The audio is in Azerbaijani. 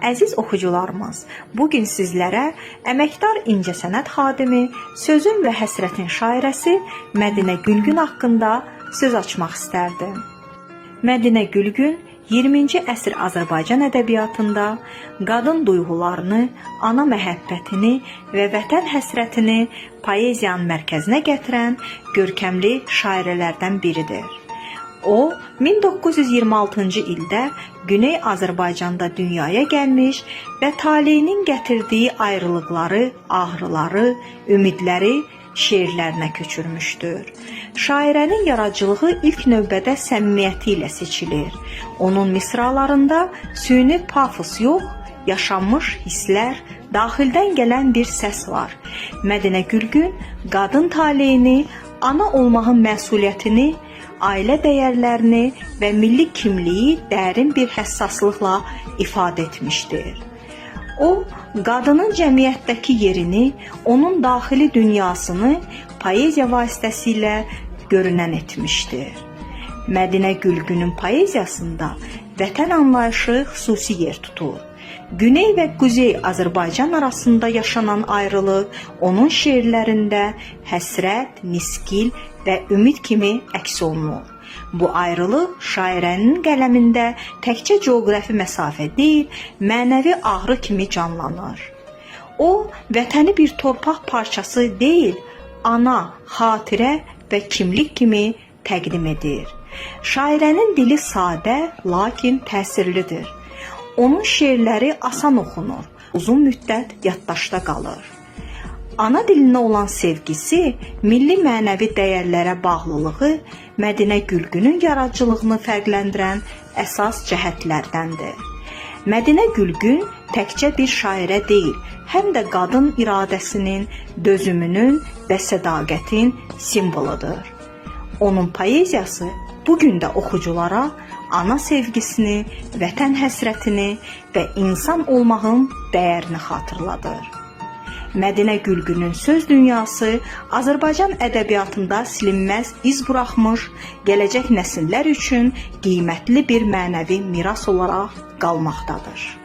Əziz oxucularımız, bu gün sizlərə əməkdar incəsənət xadimi, sözün və həsrətin şairəsi Mədinə Gülgün haqqında söz açmaq istərdim. Mədinə Gülgün 20-ci əsr Azərbaycan ədəbiyyatında qadın duyğularını, ana məhəbbətini və vətən həsrətini poeziyanın mərkəzinə gətirən görkəmli şairələrdən biridir. O 1926-cı ildə Güney Azərbaycanda dünyaya gəlmiş və taleyinin gətirdiyi ayrılıqları, ağrıları, ümidləri şeirlərinə köçürmüşdür. Şairənin yaradıcılığı ilk növbədə səmimiyyəti ilə seçilir. Onun misralarında süni pafos yox, yaşanmış hisslər, daxildən gələn bir səs var. Mədinə Gülgün qadın taleyini, ana olmağın məsuliyyətini, ailə dəyərlərini və milli kimliyi dərin bir həssaslıqla ifadə etmişdir. O, qadının cəmiyyətdəki yerini, onun daxili dünyasını poeziya vasitəsilə görünən etmişdir. Mədinə Gülgünün poeziyasında vətən anlayışı xüsusi yer tutur. Güney və Quzey Azərbaycan arasında yaşanan ayrılıq onun şeirlərində həsrət, niskil və ümid kimi əks olunur. Bu ayrılıq şairənin qələmində təkcə coğrafi məsafə deyil, mənəvi ağrı kimi canlanır. O, vətəni bir torpaq parçası deyil, ana, xatirə və kimlik kimi təqdim edir. Şairənin dili sadə, lakin təsirlidir. Onun şeirləri asan oxunur, uzun müddət yaddaşda qalır. Ana dilinə olan sevgisi, milli mənəvi dəyərlərə bağlılığı Mədinə Gülgünün yaradıcılığını fərqləndirən əsas cəhətlərdəndir. Mədinə Gülgün təkcə bir şairə deyil, həm də qadın iradəsinin, dözümünün və sədaqətin simvoludur. Onun poeziyası bu gün də oxuculara ana sevgisini, vətən həsrətini və insan olmağın dəyərini xatırladır. Mədinə Gülgünün söz dünyası Azərbaycan ədəbiyyatında silinməz iz buraxmış, gələcək nəsillər üçün qiymətli bir mənəvi miras olaraq qalmaqdadır.